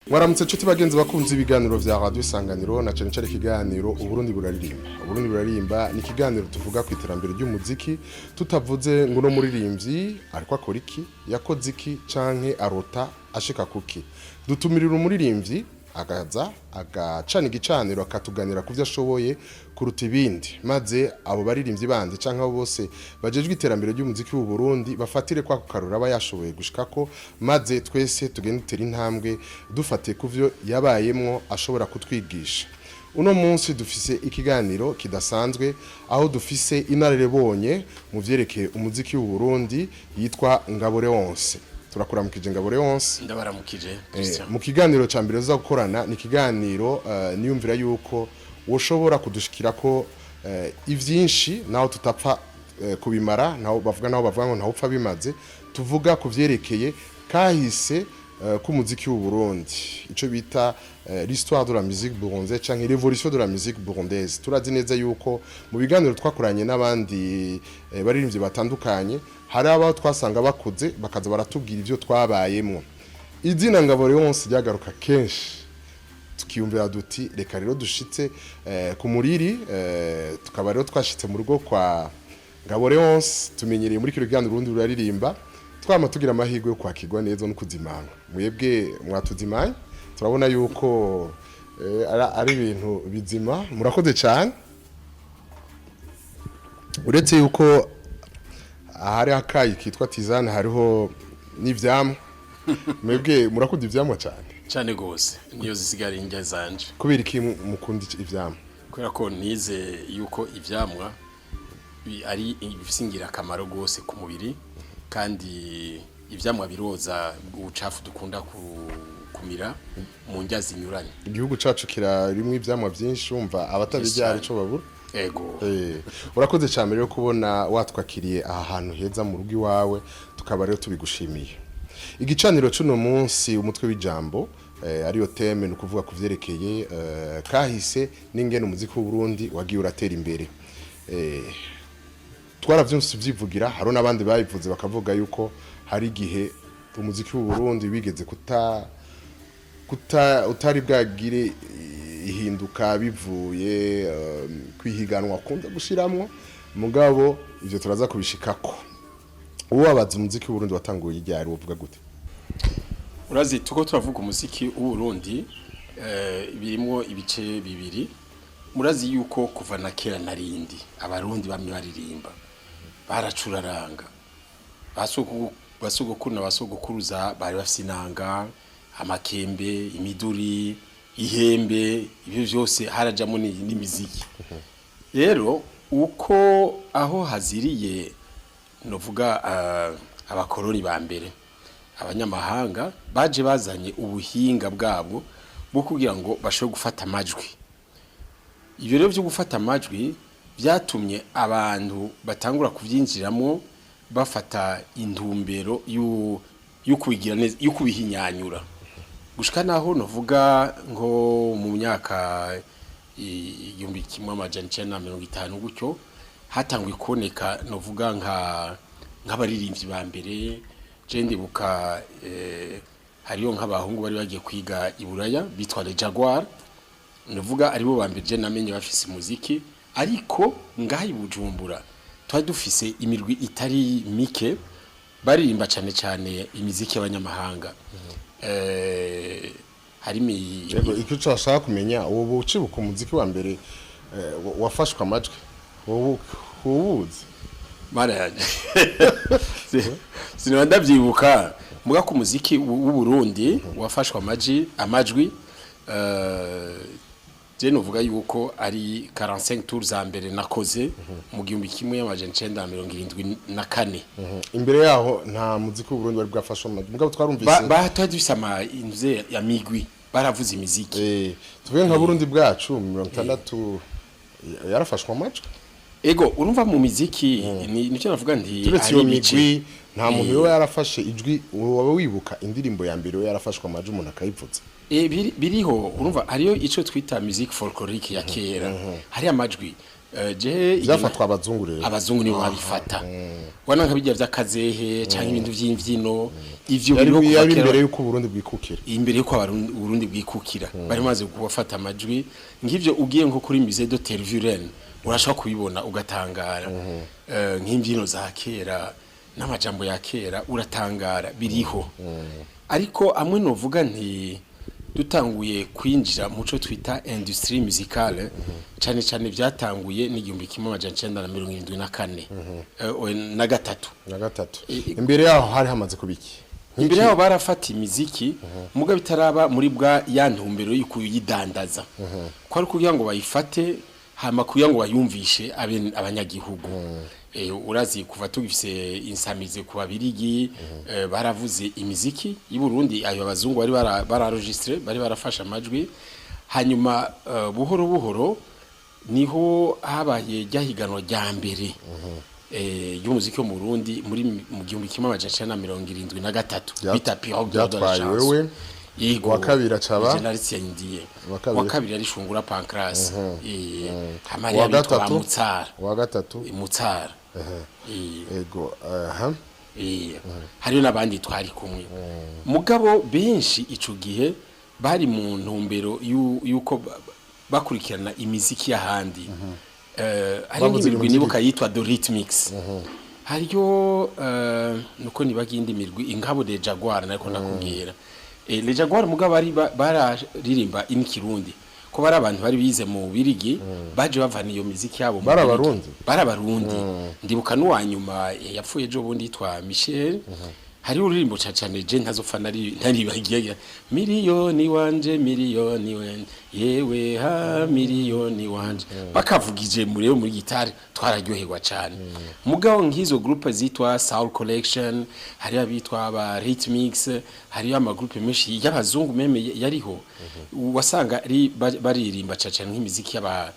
Mwaramutse nshuti bagenzi bakunze ibiganiro vya Radio Isanganiro, na cyane cyane ikiganiro Uburundi buraririmba. Uburundi buraririmba ni ikiganiro tuvuga ku iterambere ry'umuziki, tutavuze ngo no muririmbyi ariko akora iki, yakoze iki, canke arota ashika kuki. Dutumirira umuririmbyi akaza agacana igicaniro, akatuganira ku byo ashoboye kuruta ibindi, maze abo baririmbyi bandi canke abo bose bajejwe iterambere ry'umuziki w'u Burundi bafatire kwa kukarura aba yashoboye gushikako, maze twese tugende dutera intambwe dufatiye ku vyo yabayemwo ashobora kutwigisha. Uno munsi dufise ikiganiro kidasanzwe, aho dufise inararibonye mu vyerekeye umuziki w'u Burundi yitwa Ngabo Leonce. Turakuramukije, Ngabo Leonce. Ndabaramukije, Christian. Mu kiganiro ca mbere uza gukorana ni ikiganiro niyumvira yuko woshobora kudushikirako ivyinshi, naho tutapfa kubimara, naho bavuga ngo ntawupfa bimaze. Tuvuga ku vyerekeye kahise k'umuziki w'u Burundi, ico bita l'histoire de la musique burundaise canke l'évolution de la musique burundaise. Turazi neza yuko mu biganiro twakoranye n'abandi baririmbyi batandukanye, hari abo twasanga bakuze bakaza baratubwira ivyo twabayemwo. Izina Ngabo Leonce ryagaruka kenshi, tukiyumvira duti reka rero dushitse ku muriri. Tukaba rero twashitse mu rugo kwa Ngabo Leonce. Tumenyereye muri kino kiganiro Urundi ruraririmba twama tugira amahirwe yo kwakirwa neza no kuzimana. Mwebwe mwatuzimanye, turabona yuko ari ibintu bizima. Murakoze cyane. Uretse yuko ahari akayi kitwa tisane, hariho n'ivyamwa. Mwebwe murakunda ivyamwa cyane? Cyane gose, niyo zisigara indya zanje. Kubera iki mukunda ivyamwa? Kubera ko nize yuko ivyamwa ari bifise ingirakamaro gose ku mubiri, kandi ivyamwa biroza ubucafu dukunda kumira mu ndya zinyuranye. Igihugu cacu kirarimwo ivyamwa vyinshi, wumva abatabirya hari ico babura. Ego. Urakoze cyane rero kubona watwakiriye aha hantu heza mu rugo iwawe, tukaba rero tubigushimiye. Igicaniro c'uno munsi, umutwe w'ijambo ariyo thème, ni ukuvuga ku vyerekeye kahise n'ingene umuziki w'u Burundi wagiye uratera imbere. Twaravyumvise uvyivugira, hariho n'abandi babivuze bakavuga yuko hari igihe umuziki w'u Burundi wigeze kuta utari bwagire ihinduka bivuye kwihiganwa akunda gushiramwo. Mugabo ivyo turaza kubishikako. Uwabaza umuziki w'u Burundi watanguye ryari, wovuga gute? Urazi, tuko turavuga umuziki w'Uburundi, birimwo ibice bibiri. Murazi yuko kuva na kera narindi Abarundi bamwe baririmba, baracuraranga. Basogokuru na basogokuruza bari bafise inanga, amakembe, imiduri, ihembe, ibyo vyose harajamo n'imiziki. Rero uko aho haziriye, novuga abakoroni ba mbere, abanyamahanga baje bazanye ubuhinga bwabo bwo kugira ngo bashobore gufata amajwi. Ibyo rero byo gufata amajwi byatumye abantu batangura kubyinjiramo, bafata intumbero yo kubigira neza, yo kubihinyanyura, gushika naho novuga nko mu myaka 1950 gutyo hatanguye kuboneka, novuga nk'abaririmbyi ba mbere. Je ndibuka hariyo nk'abahungu bari bagiye kwiga i Buraya bitwa Les Jaguar, novuga aribo ba mbere je namenye bafise umuziki. Ariko ngaha i Bujumbura twari dufise imirwi itari mike baririmba cyane cyane imiziki y'abanyamahanga. Harimo Yego, icyo ushaka kumenya, ubu ucibuka umuziki wa mbere wafashwe amajwi, wowe uwuzi? Mana yanje, sinaba ndavyibuka. Muga ku muziki w'u Burundi wafashwe amajwi, je novuga yuko ari 45 tours za mbere nakoze mu 1974. Imbere yaho nta muziki w'u Burundi wari bwafashwe amajwi, mugabo twarumvise Twari dufise ama inzu ya migwi, baravuze imiziki. Tuvuge nka Burundi bwacu mu 60 yarafashwe amajwi. Ego, urumva mu miziki nicyo navuga nti Turetse hari iyo ibice. migwi, nta muntu yoba yarafashe ijwi. Waba wibuka indirimbo ya mbere yarafashwe amajwi umuntu akayivuza? Biriho, urumva hariyo ico twita musique folklorique ya kera, hari amajwi. Je igihe Vyafatwa abazungu rero? Abazungu nibo babifata. Wana nka bijya vy'akazehe canke ibintu vy'imvyino, ivyo Yari biriho kuva yari kera. imbere yuko Burundi bwikukira. Imbere yuko Uburundi bwikukira, bari bamaze kubafata amajwi nk'ivyo. Ugiye nko kuri musée de Tervuren urashobora kubibona ugatangara. Nk'imbyino za kera n'amajambo ya kera, uratangara, biriho. Ariko amwe novuga nti dutanguye kwinjira muco twita industrie musicale, cyane cyane byatanguye n'1974, na gatatu. Na gatatu. Imbere yaho hari hamaze kubiki? Imbere yabo barafata imiziki, muga bitaraba muri bwa ya ntumbero yo kuyidandaza, ko ari kugira ngo bayifate hama kugira ngo bayumvishe abanyagihugu. Urazi kuva tugifise insamize ku Babirigi, baravuze imiziki y'u Burundi, ayo abazungu bari bara enregistré, bari barafashe amajwi. Hanyuma buhoro buhoro niho habaye ryahiganwa rya mbere y'umuziki wo mu Burundi muri mu 1973, bita Pirogue de la Byatwaye Chanson. wewe. Yego. Uwa kabiri acaba? Je naritsindiye. Uwa kabiri? Uwa kabiri ari Shungura Pancras. Hamari Uwa abitwa gatatu? Mutsara. Uwa gatatu? Mutsara. Ego, aha. Hariyo n'abandi twari kumwe, mugabo benshi ico gihe bari mu ntumbero yuko bakurikirana imiziki y'ahandi. Hari Bavuze nk'imirwi imiziki. nibuka yitwa The Rhythmics, hariyo nuko nibaga iyindi mirwi ingabo de Jaguar, nariko nakubwira Le Jaguar, mugabo bari bararirimba in Kirundi, ko bari abantu bari bize mu Birigi, baje bavana iyo miziki yabo mu Bari Birigi. Abarundi? Bari Abarundi. Ndibuka n'uwa nyuma yapfuye ejo bundi yitwa Michel. Hariho ururirimbo cane cane je ntazopfa nari ntaribagiye: "Miliyoni wanje, miliyoni wanje, yewe ha miliyoni wanje." Bakavugije muri muri gitari, twararyoherwa cane. Mugabo nk'izo groupe zitwa Soul Collection, hariyo abitwa aba Rhythmics, hariyo ama groupe menshi y'abazungu même yariho, wasanga ari baririmba cane cane nk'imiziki y'aba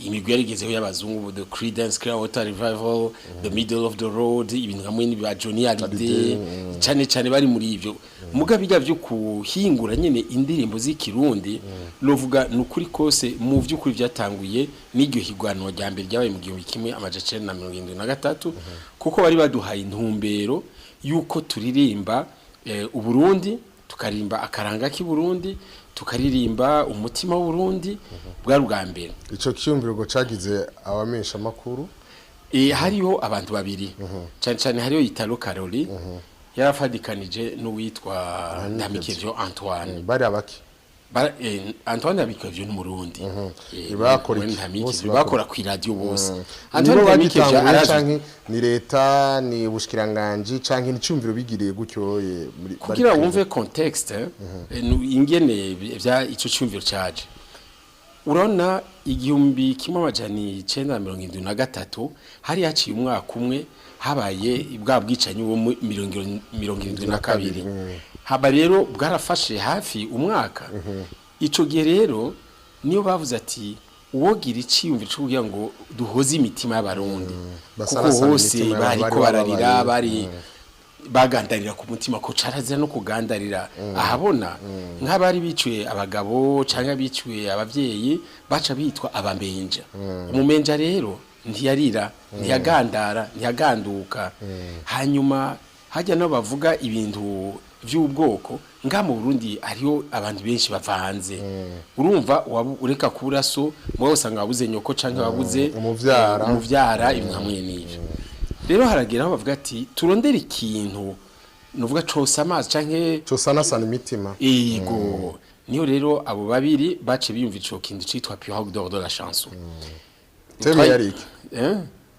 imigwi yarigezeho y'abazungu, the Creedence Clearwater Revival, the Middle of the Road, ibintu hamwe n'ibya Johnny Hallyday, cyane cyane bari muri ivyo. Muga bijya byo kuhingura nyene indirimbo z'ikirundi, novuga nukuri kose mu vy'ukuri byatanguye n'iryo higanwa rya mbere ryabaye mu 1973, kuko bari baduhaye intumbero yuko turirimba Uburundi, tukaririmba akaranga k'i Burundi, tukaririmba umutima w'Uburundi. Bwari ubwa mbere. Ico cyumviro cagize abamenyesha makuru? Hariho abantu babiri cyane cyane. Hariho Italo Karoli yarafadikanije n'uwitwa Ndamikevyo Antoine. Bari abaki? Antoine Ndamikevyo n'Umurundi. Bakora We iki? Ndamikevyo Bose bakora ku radio bose. Nibo Antoine Ndamikevyo bagitanguye arazwi. canke ni leta, ni ubushikiranganji, canke ni icumviro bigiriye gutyo muri Kugira bari wumve contexte, ingene vya ico cyumviro caje, urabona 1973 hari haciye umwaka umwe habaye bwa bwicanyi bwo mu 72. Haba rero bwarafashe hafi umwaka. Ico gihe rero niyo bavuze ati uwogira iciyumviro cyo kugira ngo duhoze imitima y'Abarundi, kuko Basanasana hose imitima y'abantu bariko bari bararira, bababaye. Bari bagandarira ku mutima, ko carazira no kugandarira ahabona. Nk'abari biciwe abagabo canke biciwe abavyeyi baca bitwa abamenja. Umumenja rero ntiyarira, ntiyagandara, ntiyaganduka. Hanyuma hajya no bavuga ibintu vy'ubwoko. Nga mu Burundi hariho abantu benshi bavanze, urumva ureka kubura so, mugabo usanga wabuze nyoko canke wabuze Umuvyara. Umuvyara, ibintu hamwe n'ivyo. Rero haragera aho bavuga ati turondere ikintu nuvuga cose amazi canke Cosanasana imitima. Ego. Niyo rero abo babiri bace biyumva ico kintu citwa Pirogue d'or de la chanson. Thème yari iki?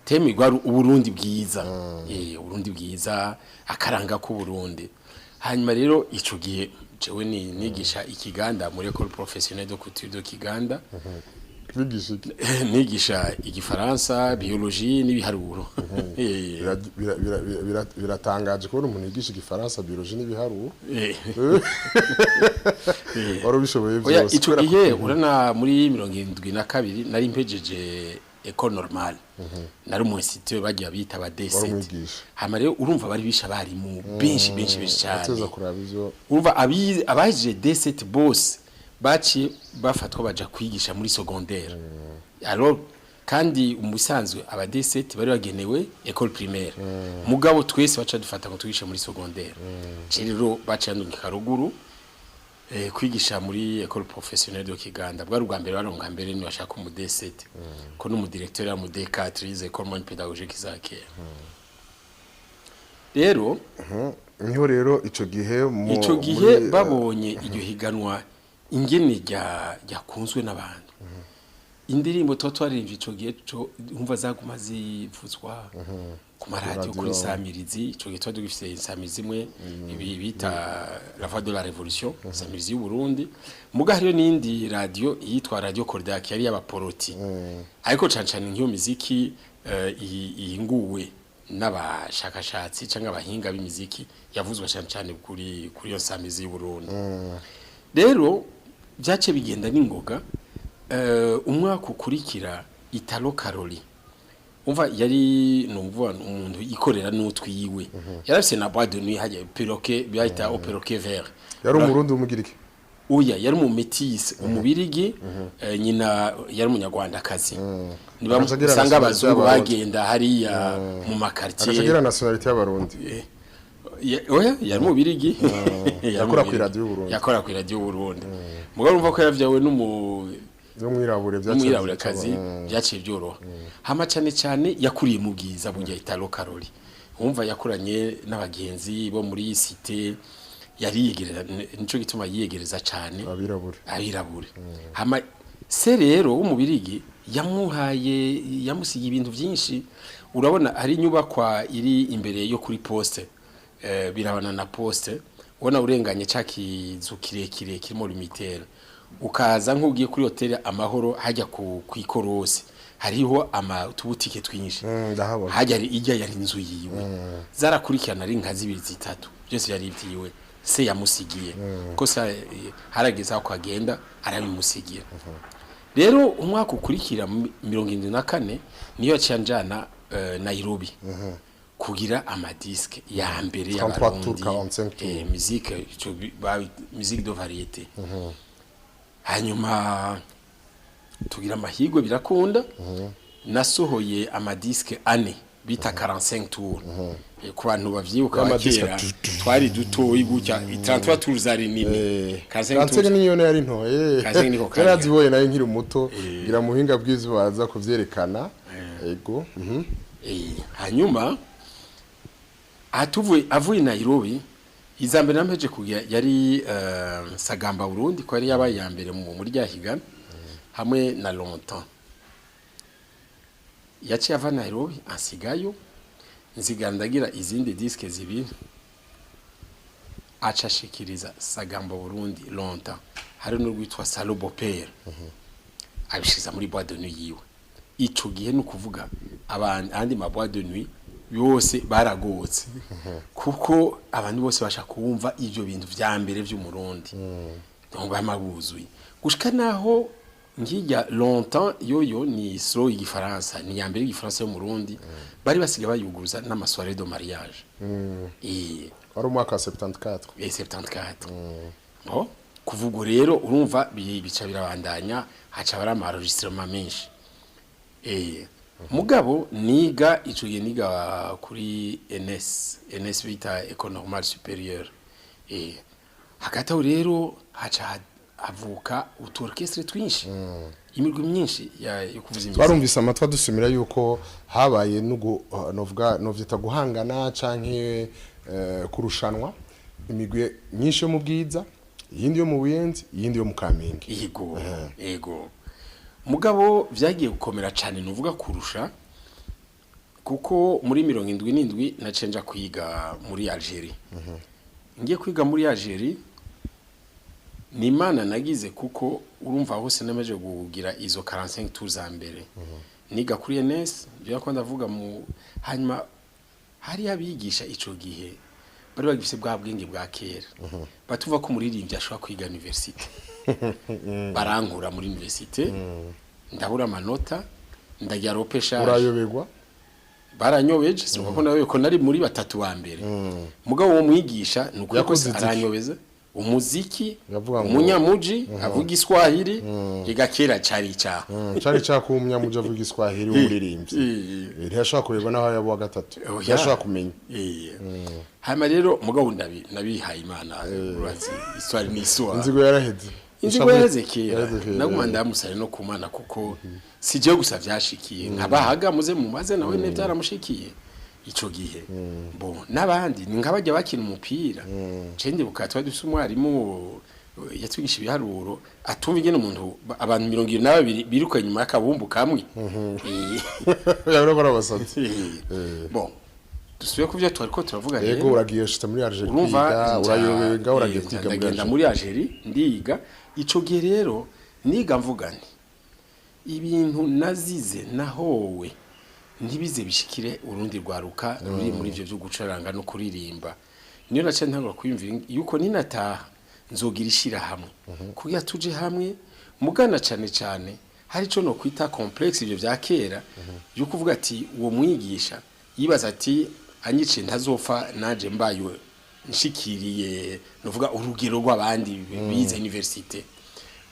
Thème gwari Uburundi bwiza, Uburundi bwiza, akaranga k'Uburundi. Hanyuma rero ico gihe jewe ni nigisha ikiganda muri École professionnelle de couture de Kiganda. Bigisha iki? Nigisha igifaransa, biologie n'ibiharuro. Biratangaje kubona umuntu yigisha igifaransa, biologie n'ibiharuro. Wari ubishoboye Oya, byose? ico gihe urana muri 72 nari mpejeje école normale, nari mu institut bagiye bita ba Wari D7. umwigisha. Hama rero urumva bari bisha abarimu benshi benshi benshi cyane. Ateza kuraba ivyo. Urumva abahejeje D7 bose baciye bafatwa baja kwigisha muri secondaire. Alors Kandi mu bisanzwe aba D7 bari bagenewe école primaire, mugabo twese baca dufata ngo twigishe muri secondaire. Je rero baca ndungika ruguru kwigisha muri école professionnelle de Kiganda. Bwari ubwa mbere baronka mbere ni bashaka umu D7, ko n'umu directeur ya mu D4 yize école moyenne pédagogique za kera rero. Niho rero ico gihe Ico gihe muri, babonye iryo higanwa ingene ryakunzwe n'abantu, indirimbo tuba twaririmbye ico gihe co umva zaguma zivuzwa ku maradiyo, kuri Radio. Samirizi. Ico gihe tuba dufise insamirizi imwe ibi bita La Voix de la Révolution, Samirizi y'u Burundi, muga hariyo n'indi radio yitwa Radio Cordac, yari y'abaporoti, ariko cane cane nk'iyo miziki ihinguwe n'abashakashatsi canke abahinga b'imiziki yavuzwe cane cane kuri iyo Nsamizi y'u Burundi. Rero byace bigenda n'ingoga. Umwaka ukurikira Italo Karoli, umva yari numva umuntu ikorera n'utwiwe, yarafise na boîte de nuit hajya perroquet, byahita au Perroquet Vert. Yari umurundi w'umugiriki? Oya, yari mu métis, umubirigi, nyina yari umunyarwandakazi. Niba Agaca agira usanga nationalité abazungu y'Abarundi. bagenda hariya mu ma quartier. Agaca agira nationalité y'Abarundi. Oya, yari umubirigi. Yari Yakora umubirigi. kw'iradiyo y'Uburundi. Yakora ku iradiyo y'Uburundi, mugabo urumva ko yavyawe n'umu n'umwirabure. N'umwiraburekazi, byaciye byoroha. Hama cyane cyane yakuriye mu Bwiza burya Italo Karoli, wumva yakuranye n'abagenzi bo muri cité, yari yiyegereza, nico gituma yiyegereza cyane abirabure. Abirabure. Hama se rero w'umubirigi yamuhaye, yamusigiye ibintu byinshi. Urabona hari inyubakwa iri imbere yo kuri poste, birabana na poste, ubona urenganye ca kizu kirekire kirimo limitere, ukaza nk'ugiye kuri hôtel Amahoro, hajya ku kwikorosi hariho ama tubutike twinshi. Ndahabona. Hajya ijya yari inzu yiwe, zarakurikirana ari nka zibiri zitatu, byose yari ibyiwe se yamusigiye, ko se harageze aho agenda arabimusigira. Rero umwaka ukurikira 74 niyo yaciye anjana Nairobi kugira ama disques ya mbere 33 y'Abarundi. 45 tours. Musique ico musique de variété. Hanyuma tugira amahirwe birakunda, nasohoye ama disques ane bita 45 tours. Ku bantu bavyibuka ba Y'ama disques kera, twari dutoyi gutya, 33 tours zari nini, 45 45 tours niyo yari nto. 45 niko kari. Yarazibonye nayo nkiri muto, ngira muhinga bw'izuba baza kuvyerekana, ego. Hanyuma atuvuye avuye Nairobi, iza mbere nampeje kugira yari Sagamba Burundi, ko yari yabaye ya mbere mu muri rya higana hamwe na Longtemps. Yaciye ava Nairobi ansigayo, nzigara ndagira izindi disques zibiri, aca ashikiriza Sagamba Burundi, Longtemps, hari n'urwitwa Salobo Père, abishiza muri boîte de nuit yiwe. Ico gihe ni ukuvuga abantu andi ma boîte de nuit yose baragotse, kuko abantu bose bashaka kumva ivyo bintu vya mbere vy'Umurundi. Donc bama buzuye gushika naho nkijya Longtemps yoyo ni slow y'igifaransa, ni ya mbere y'igifaransa yo mu Burundi, bari basigaye bayuguruza n'ama soirées de mariage. Wari umwaka wa 74? 74. Bon, kuva ubwo rero urumva bica birabandanya, haca bari ama enregistrement menshi. Mugabo niga ico gihe niga kuri ENS, ENS bita École Normale Supérieure. Hagati aho rero haca havuka utu orchestre twinshi, imirwi myinshi yo kuvuza imiziki. Twarumvise amatwi adusumira yuko habaye nugu novuga novyita guhangana canke kurushanwa, imigwi myinshi yo mu Bwiza, iyindi yo mu Buyenzi, iyindi yo mu Kamenge. Yego, mugabo vyagiye gukomera cane nuvuga kurusha, kuko muri 77 naciye nja kwiga muri Algeria. Ngiye kwiga muri Algeria, ni Imana nagize, kuko urumva hose namaze kugira izo 45 tours za mbere niga kuri ENS, byo ko ndavuga mu hanyuma hari abigisha ico gihe bari bagifise bwa bwenge bwa kera, batuva ko umuririmbyi ashobora kwiga université. Barankura muri université, ndabura amanota, ndagira repêchage. Urayoberwa. Baranyobeje, sinuka ko nawe ko nari muri batatu ba mbere, mugabo uwo mwigisha ni ukuri Yakoze kose iki? Aranyobeza. Umuziki umunyamuji avuga Iswahili, igakera cari ca cari ca ku umunyamuji avuga Iswahili umuririmbyi ntiyashobora kureba naho yabo wa gatatu, ntiyashobora kumenya. Hama rero mugabo ndabihaye Imana, urazi Iswahili ni Iswahili, inzigo yaraheze, inzigo yaraheze kera. Naguma ndamusare no kumana kuko si je gusa vyashikiye, nkabahaga muze mumaze nawe ne byaramushikiye ico gihe. Bon, nabandi ni nkabajya bakina umupira. Je ndibuka twari dufise umwarimu yatwigisha ibiharuro atumva ingene umuntu abantu 22 biruka inyuma y'akabumbu kamwe. Yabura barabasatse. Bon, dusubiye ku byo twariko turavuga rero. Yego, uragiye ushitse muri Algeria kwiga, urayobewe ngaho uragiye kwiga muri Algeria. Muri Algeria ndiga. Ico gihe rero niga mvuga nti ibintu nazize nahowe ntibize bishikire urundi rwaruka ruri muri ivyo byo gucaranga no kuririmba. Niyo nace ntangura kwiyumvira yuko ninataha nzogira ishira hamwe kugira tuje hamwe mugana cane cane hari ico no kwita complexe ivyo vya kera yo kuvuga ati uwo mwigisha yibaza ati anyice ntazopfa naje mbaye nshikiriye novuga urugero rw'abandi bize université.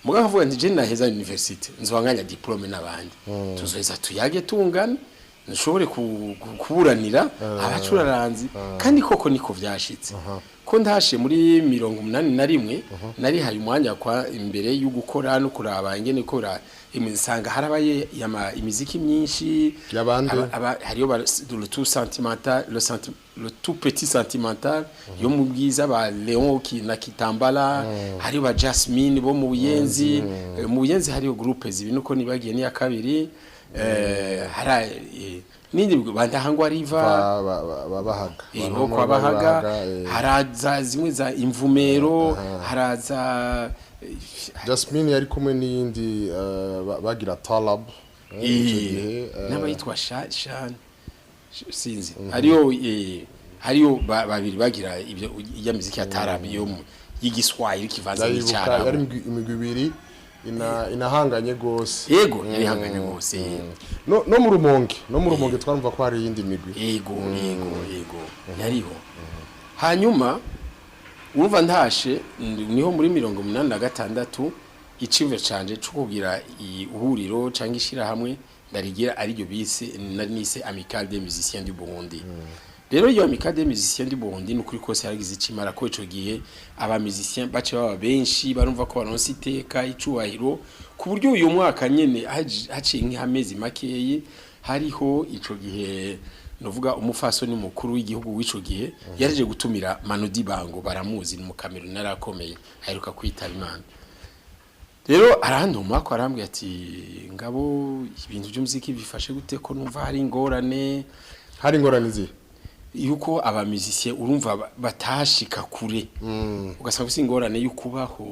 Muganga avuga nti je naheza université nzobanganya diplome n'abandi, tuzoheza tuyage tungana nshobore kuburanira abacuraranzi. Kandi koko niko vyashitse ko ndashe muri 81 nari haye umwanya kwa imbere yo gukora no kuraba ingene kora imisanga harabaye imiziki myinshi hariyo le tout sentimental, le tout petit sentimental yo mu bwiza ba Leon na Kitambala, hariyo ba Jasmine bo mu Buyenzi. Mu Buyenzi hariyo groupe zibi nuko nibagiye ni ya kabiri. Hara nindi bandahangwa riva babahaga kwa bahaga, haraza zimwe za imvumero, haraza Jasmine yari kumwe n'iyindi bagira talab n'abayitwa Shan sinzi. Hariyo hariyo babiri bagira ibyo ya muziki ya tarab yo y'igiswahili kivanze n'icyarabu, yari imigwi ibiri inahanganye gose. Yego, yarihanganye gose. No mu Rumonge, no mu Rumonge twarumva ko hari yindi migwi. Yego, yego, yego, yariho. Hanyuma urumva ntashe niho muri 86 icimve canje cyo kugira ihuriro cyangwa ishira hamwe ndarigira ari ryo bise nari nise Amicale des Musiciens du Burundi. Rero iyo Amicale des Musiciens du Burundi nukuri kose yaragize ikimara ko ico gihe aba musiciens bace baba benshi barumva ko baronse iteka icubahiro ku buryo uyu mwaka nyene haciye nk'amezi makeyi hariho ico gihe novuga umufasoni mukuru w'igihugu w'ico gihe yareje gutumira Manu Dibango, baramuzi mu Cameroon narakomeye aheruka kwitaba Imana. Rero arantuma ko arambwira ati ngabo ibintu by'umuziki bifashe gute ko numva hari ingorane. Hari ingorane zihe? Yuko aba musiciens urumva batashika kure, ugasanga ufite ingorane y'ukubaho,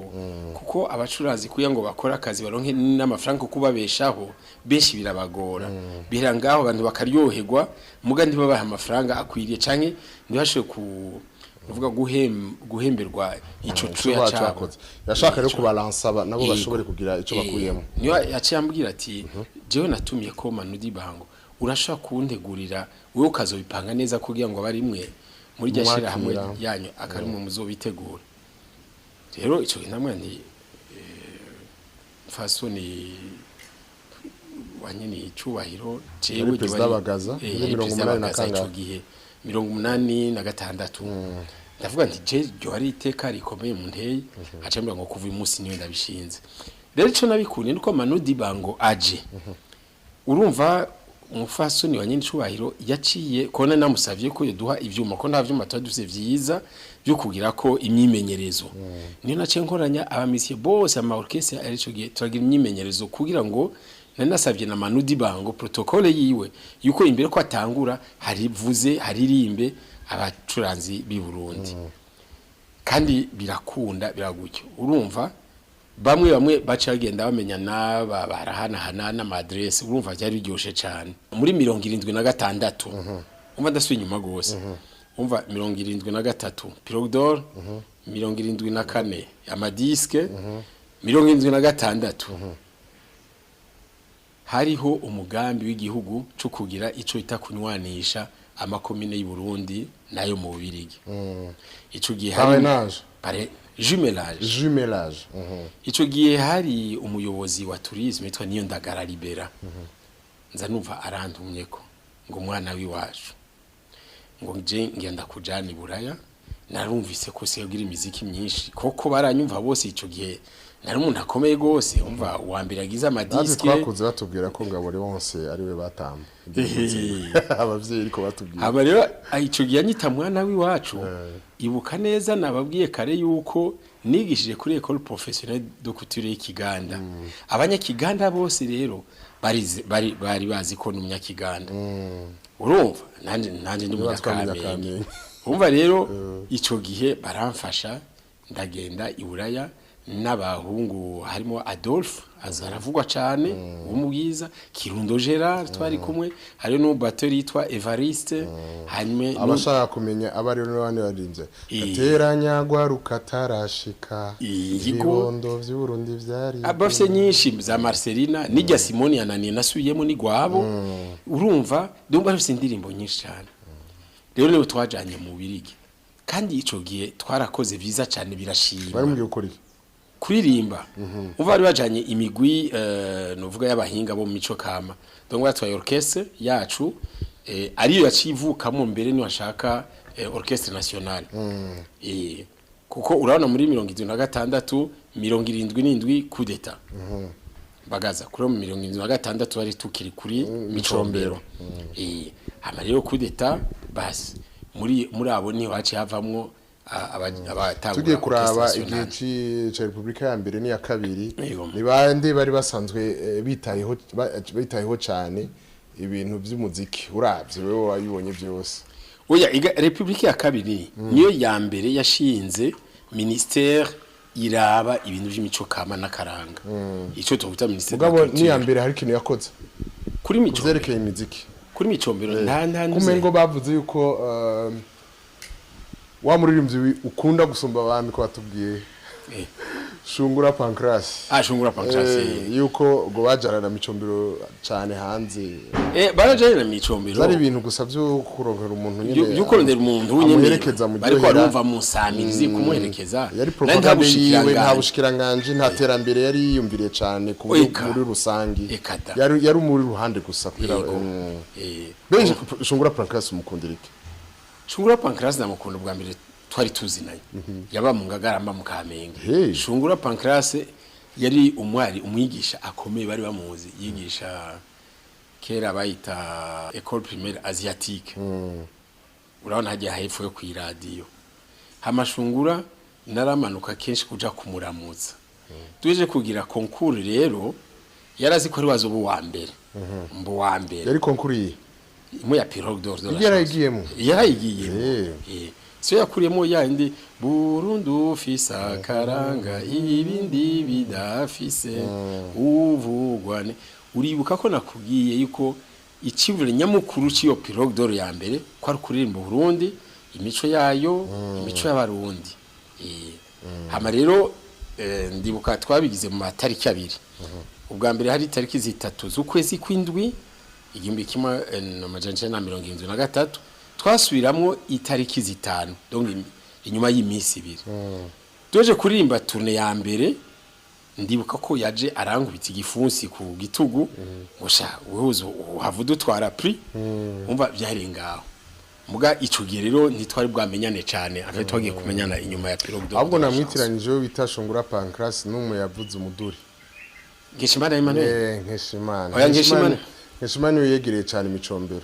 kuko abacuranzi kuya ngo bakora akazi baronke n'amafaranga kubabeshaho benshi birabagora. Bihera ngaho abantu bakaryoherwa muga ntibabaha amafaranga akwiriye canke ntibashobore ku uvuga guhemberwa ico cuya cyakoze. Yashaka rero kubalansa nabo bashobore kugira ico bakuyemo. Niyo yaciye ambwira ati jewe natumiye ko Manu Dibango urashaka kuntegurira wewe ukazobipanga neza kugira ngo abarimwe muri rya shira hamwe yanyu akarimwe muzobitegura. Rero ico namwe nti fasoni wanyene icubahiro jewe Perezida Bagaza muri 86 gihe 86 ndavuga nti je ryo ari iteka rikomeye mu nteye, acambira ngo kuva uyu munsi niwe ndabishinze. Rero ico nabikunye nuko Manu Dibango aje urumva umufasoni wa nyine icubahiro yaciye kona namusavye ko yoduha ivyuma ko nta vyuma twadufise vyiza byo kugira ko imyimenyerezo. Niyo naciye nkoranya abamisiye bose ama orchestre ari ico gihe turagira imyimenyerezo kugira ngo nari nasavye na Manu Dibango protocole yiwe yuko imbere ko atangura harivuze haririmbe abacuranzi b'i Burundi. Kandi birakunda biragutyo urumva bamwe bamwe baca bagenda bamenya naba barahanahana n'amadresse, urumva byari biryoshe cyane. Muri 76 umva ndasubiye inyuma gose, umva 73 Pirogue d'Or, 74 amadiske, 76 hariho umugambi w'igihugu cyo kugira ico ita kunywanisha amakomine y'u Burundi nayo mu Bubirigi. Ico gihe hari Jumelage. Jumelage. Ico gihe hari umuyobozi wa tourisme yitwa Niyo Ndagara Libera. Nza numva arantumyeko ngo umwana w'iwacu, ngo nje ngenda kujana i Buraya, narumvise ko se yogira imiziki myinshi, koko baranyumva bose. Ico gihe nari umuntu akomeye gose, umva, uwa mbere agize Natwe ama disques. twakuze batubwira ko Ngabo Leonce ariwe batamba, abavyeyi ariko batubwira. Haba rero ico gihe anyita mwana w'iwacu. Ibuka neza, nababwiye kare yuko nigishije kuri École Professionnelle de Couture y'Ikiganda. Abanyakiganda bose rero bari bazi ko n'umunyakiganda, urumva nanje ndi Niba twamenya umunyakamenge. Kamenge. Urumva rero ico gihe baramfasha, ndagenda i Buraya n'abahungu, harimo Adolphe aza aravugwa cane w'umubwiza, Kirundo Gerard twari kumwe, hariho n'umubateri yitwa Evariste, hanyuma Abashaka kumenya abo ari n'abandi barinze gateranya rukatarashika. Iyigo. Ibibondo vy'Uburundi vyari Abafise nyinshi za Marcelina n'ijya Simoni yananiye nasubiyemo n'igwabo. Urumva ndumva bafise indirimbo nyinshi cyane. Rero nibo twajanye mu Birigi, kandi ico gihe twarakoze vyiza cyane, birashima. Bari mugiye gukora iki? Kuririmba. Umva, bari bajanye imigwi, novuga y'abahinga bo mu mico kama. Donc batwaye orchestre yacu, ariyo yacivukamo mbere ni washaka, orchestre nationale. Kuko urabona muri 76, 77 coup d'état bagaza kuri mu 76 bari tukiri kuri Micombero. Hama rero coup d'état basi, muri abo niho haciye havamwo abatangura Tugiye kuraba orchestre igihe nationale. ca Repubulika ya mbere n'iya kabiri, Yego. ni bande bari basanzwe bitayeho cyane ibintu by'umuziki, uravye wewe wabibonye byose? Oya, Republika ya kabiri niyo ya mbere yashinze ministère iraba ibintu by'imico kama n'akaranga, ico tuvuta ministère de la Mugabo culture. n'iya mbere hari ikintu yakoze Kuri Micombero? Kuvyerekeye imiziki. Kuri Micombero nta Kumengo bavuze yuko wa muririmbyi ukunda gusumba abandi, ko batubwiye Shungura Pancras. Ah, Shungura Pancras. Yuko ngo bajana na Micombero cyane hanze. Barajanye na Micombero. Zari ibintu gusa byo kurongera umuntu nyene. Byo kurondera umuntu nyene Amuherekeza mu bariko ryohera. barumva mu nsamirizi, kumuherekeza. Yari Nari nta propaganda yiwe, nta bushikiranganji. Bushikiranganji, nta terambere yari yiyumviriye cyane ku buryo Eka. muri rusangi. Eka da. Yari muri ruhande gusa kugira Yego. Benshi Shungura Pancras umukundira iki? Shungura Pancras ndamukunda, bwa mbere twari tuzinanye, yaba mu Ngagara mba mu Kamenge. Hey. Shungura Pancras yari umwari, umwigisha akomeye, bari bamuzi, yigisha kera bayita École Primaire Asiatique, urabona hagiye hepfo yo kw'iradiyo. Hamashungura naramanuka kenshi kuja kumuramutsa. Tuje kugira concours rero, yarazi ko ari wazoba uwa mbere, mbo wa mbere. Yari concours yihe? Imwe ya Pirogue d'Or de la Ibyo Chance. yarayigiyemo? Yarayigiyemo. So yakuriyemo yandi Burundi ufise akaranga ibindi bidafise uvugwa uribuka ko nakubwiye yuko icivure nyamukuru c'iyo Pirogue d'Or ya mbere ko ari kuririmba Burundi, imico yayo, imico y'abarundi. Hama rero ndibuka twabigize mu matariki abiri. Ubwa mbere hari tariki 3 z'ukwezi kw'indwi 1973, twasubiramwo itariki 5, donc inyuma y'iminsi 2 tuje kuririmba tournée ya mbere. Ndibuka ko yaje arankubita igifunsi ku gitugu ngo sha wewe uzo uhava udutwara prix. Umva, byari ngaho. Muga ico gihe rero ntitwari bwamenyane cane, en fait twagiye kumenyana inyuma ya Pirogue d'Or Ahubwo de la Chance. namwitiranyije we bita Shungura Pancras n'umwe yavuze umuduri. Nkeshimana Emmanuel. Nkeshimana. Oya, Nkeshimana. Nkeshimana niwe yegereye cyane Micombero.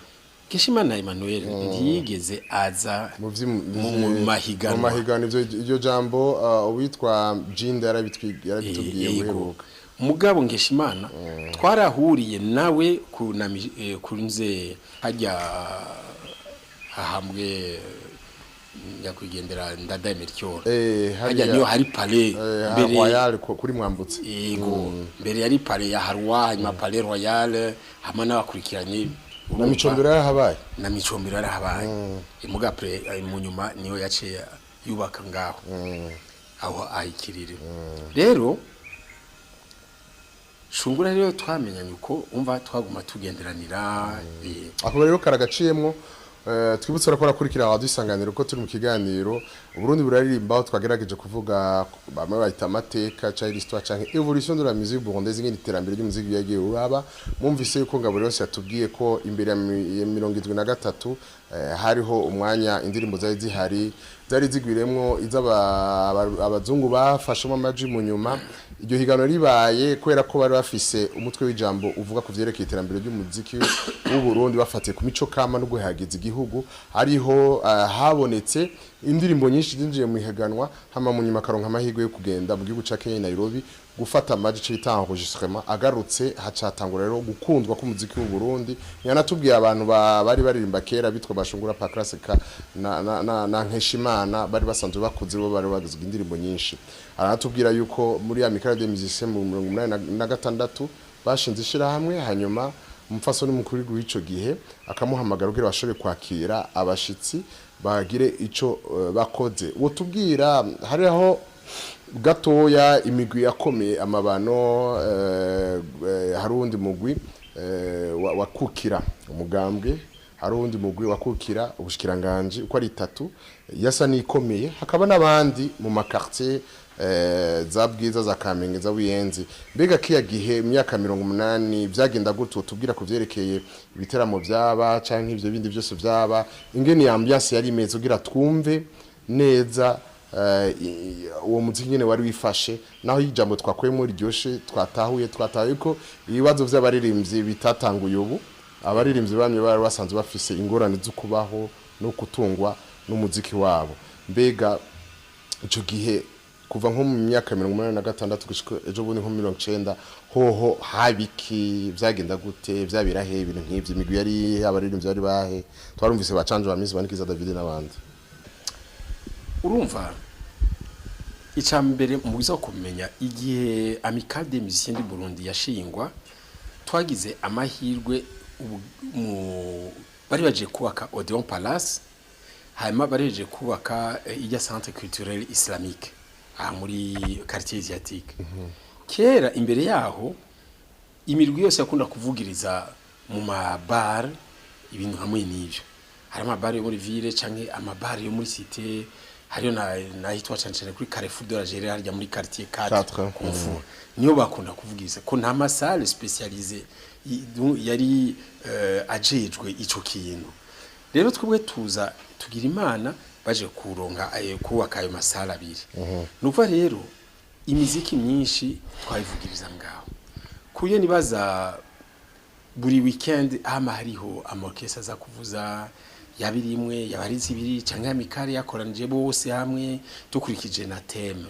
Nkeshimana Emmanuel ntiyigeze aza mu mu mahiganwa. Mu mahiganwa, ivyo iryo jambo uwitwa Jinda yarabitubwiye Yego. guheruka. Mugabo Nkeshimana twarahuriye nawe ku na kunze hajya hahambwe nyakwigendera Ndadaye Melchior. Hajya niyo hari palais mbere. Royal kuri Mwambutse. Yego, mbere yari palais ya Harwa, hanyuma palais royal, hamwe n'abakurikiranye. Na Micombero yarahabaye. Na Micombero yarahabaye. Muga après, mu nyuma niyo yaciye yubaka ngaho aho ayikirire. Rero Shungura rero twamenyanye uko, umva, twaguma tugenderanira. Ako rero karagaciyemwo. Twibutse ko rakurikira Radio Isanganiro, ko turi mu kiganiro Uburundi buraririmba, aho twagerageje kuvuga, bamwe bayita amateka cyangwa l'histoire cyangwa évolution de la musique burundaise, ingene iterambere ry'umuziki yagiye uraba. Mwumvise yuko Ngabo yose yatubwiye ko imbere ya 73 hariho umwanya indirimbo zari zihari, zari zigwiremwo iz'abazungu bafashemo amaji. Mu nyuma iryo higano ribaye, kubera ko bari bafise umutwe w'ijambo uvuga ku vyerekeye iterambere ry'umuziki w'u Burundi bafatiye ku mico kama no guhayagiza igihugu, hariho habonetse indirimbo nyinshi zinjiye mu ihiganwa. Hama mu nyuma akaronka amahirwe yo kugenda mu gihugu ca Kenya, Nairobi, gufata amaji, ico bita enregistrement. Agarutse, hacatangura rero gukundwa k'umuziki w'u Burundi. Yanatubwiye abantu bari baririmba kera bitwa Bashungura Pakraseka na Nkeshimana, bari basanzwe bakuze, bo bari bagizwe indirimbo nyinshi. Aranatubwira yuko muri Amicale des Musiciens mu 86 bashinze ishirahamwe, hanyuma umupfasoni mukuru w'ico gihe akamuhamagara kugira bashobore kwakira abashitsi bagire ico bakoze. Wotubwira hariho gatoya imigwi yakomeye amabano, hari uwundi mugwi wakukira umugambwe, hari uwundi mugwi wakukira ubushikiranganje, uko ari itatu yasa n'ikomeye, hakaba n'abandi mu ma quartier za Bwiza, za Kamenge, za Buyenzi. Mbega kiya gihe imyaka 80 vyagenda gute? Tubwira ku vyerekeye ibiteramo vyaba canke ivyo bindi byose vyaba, ingene ya ambiance yari imeze, kugira twumve neza uwo muziki nyene wari wifashe. Naho ijambo twakuyemo riryoshe, twatahuye ko ibibazo vy'abaririmbyi bitatanguye ubu. Abaririmbyi bamwe bari basanzwe bafise ingorane zo kubaho no kutungwa n'umuziki wabo. Mbega ico gihe, kuva nko mu myaka 86 gushika ejo bundi nko 90, hoho habiki vyagenda gute? Vyabira he ibintu nk'ivyo? Imigwi yari, abaririmbyi bari bahe? Twarumvise bacanje ba Miss Banikiza David n'abandi. Urumva, icya mbere mu bwiza kumenya, igihe Amicale des Musiciens du Burundi yashingwa, twagize amahirwe bari baje kubaka Odeon Palace, hanyuma bari baje kubaka ijya Centre Culturel Islamique aha muri quartier asiatique. Kera imbere yaho imirwi yose yakunda kuvugiriza mu mabar, ibintu hamwe n'ivyo. Hari amabare yo muri ville canke amabare yo muri cité, hariyo na nahitwa cane cane kuri Carrefour de la Gérée, harya muri quartier 4. Quatre. Confort niyo bakunda kuvugiriza, ko nta ma salle spécialisée yari ajejwe ico kintu. Rero twebwe tuza tugira Imana, baje kuronka kubaka ayo ma salle abiri. Nukuva rero imiziki myinshi twayivugiriza ngaho kuyo nibaza buri weekend hama hariho ama orchestre aza kuvuza, yaba iri imwe, yaba ari zibiri, canke amicale yakoranije bose hamwe dukurikije na thème.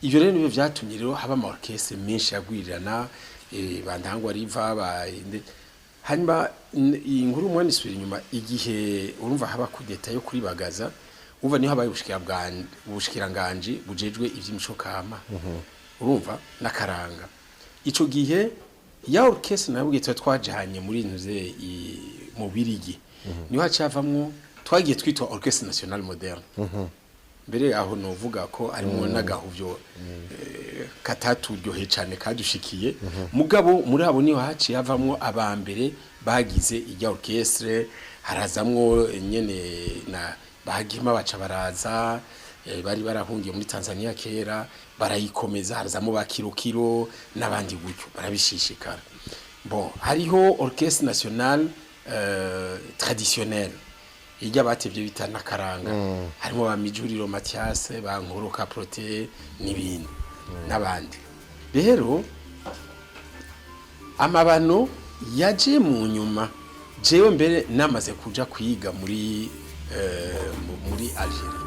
Ivyo rero nibyo vyatumye rero haba ama orchestre menshi yagwirirana, bandangwa riva ba hanyuma iyi nkuru umwana isubira inyuma igihe urumva haba kudeta yo kuri Bagaza. Urumva niho habaye ubushikiranganje bujejwe ivy'imico kama, urumva, n'akaranga. Ico gihe ya orchestre nabwo twa twajanye muri ntuze mu Birigi, niho hacavamwo twagiye twitwa Orchestre National Moderne. Mbere aho novuga ko harimo n'agahuvyo kataturyoheye cane kadushikiye. Mugabo muri abo niho haciye havamwo abambere bagize ijya orchestre, harazamwo nyene na bagima baca baraza, bari barahungiye muri Tanzania kera, barayikomeza, harazamo ba Kirokiro n'abandi gutyo barabishishikara. Bon, hariho Orchestre National Traditionnel ijya batevye bita n'akaranga, harimo ba Mijuriro Mathias, ba Nkoroka Prote n'ibindi n'abandi. Rero amabano yaje mu nyuma, jewe mbere namaze kuja kwiga muri Algeria.